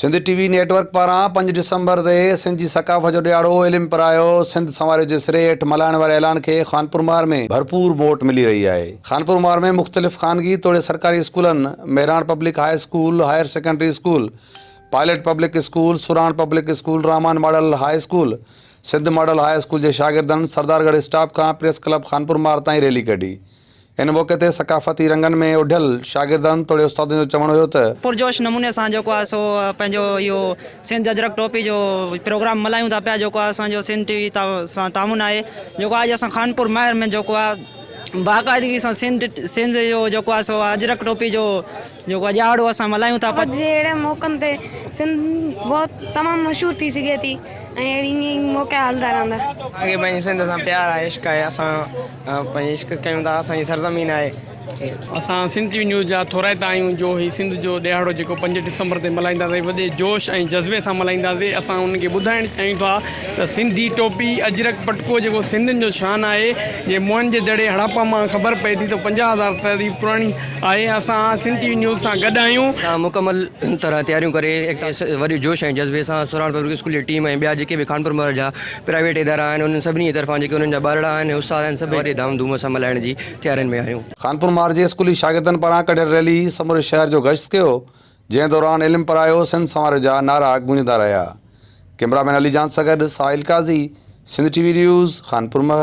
سنڌ ٽي V net work پاران پنج ڊسمبر تي سنڌ جي ثقافت جو ڏهاڙو علم پرايو سنڌ سنواريو جي سري هيٺ ملهائڻ واري اعلان کي خانپور مهر ۾ ڀرپور موٽ ملي رهي آهي. خانپور مهر ۾ مختلف خانگي توڙي سرڪاري اسڪولن Mehran public high school, higher secondary school, pilot public school, Sohran public school, Rahman model high school, Sindh model high school جي شاگردن سردارڳڙهه اسٽاپ کان پريس ڪلب خانپور مهر تائين ريلي ڪڍي. ان موقعي تي ثقافتي رنگن ۾ اوڍيل شاگردن توڙي استادن جو چوڻ هيو ته. پرجوش نموني سان جيڪو آهي سو پنهنجو اهو سنڌ اجرڪ ٽوپي جو پروگرام ملهايون ٿا پيا جيڪو آهي اسان جو سنڌ ٽي وي سان تعاون آهي جيڪو آهي اڄ اسان خانپور مهر ۾ جيڪو آهي باقاعدگي سان سنڌ سنڌ جو جيڪو آهي سو اجرڪ ٽوپي جو جيڪو آهي ڏهاڙو اسان ملهايون ٿا پيا. جي اهڙن موقعن تي سنڌ بهت تمام مشهور ٿي سگهي ٿي ۽ اهڙي ائين ئي موقعا هلندا رهندا. اسان کي پنهنجي سنڌ سان پيار آهي عشق آهي اسان پنهنجي عشق ڪيون ٿا اسان جي سرزمين آهي. اسان سنڌ ٽي وي نيوز جا ٿورائتا آهيون جو هي سنڌ جو ڏهاڙو جيڪو پنج ڊسمبر تي ملهائينداسين وڏي جوش ۽ جذبي سان ملهائينداسين اسان انهن کي ٻڌائڻ چاهيون ٿا ته سنڌي ٽوپي اجرڪ پٽڪو جيڪو سنڌين جو شان آهي جي موهن جي دڙي هڙاپا مان خبر پئي ٿي ته 50 هزار سالي پراڻي آهي اسان سنڌ ٽي وي نيوز سان گڏ آهيون. اسان مڪمل طرح تياريون ڪري وڏي جوش ۽ جذبي سان سرهاڻ پبلڪ اسڪول جي ٽيم ۽ ٻيا جيڪي به خانپور مهر جا پرائيويٽ ادارا آهن انهن سڀني جي طرفان جيڪي انهن جا ٻارڙا آهن ۽ استاد آهن سڀ وڏي ڌام ڌوم سان ملهائڻ جي تيارين ۾ آهيون. خانپور مهر جي اسڪولي شاگردن پاران ڪڍيل ريلي سموري شهر جو گشت ڪيو جنهن دوران علم پرايو سنڌ سنواريو جا نعرا گونجندا رهيا. ڪئميرا مين علي جان سان گڏ Sahil Qazi, Sindh T V news, Khanpur Mahar.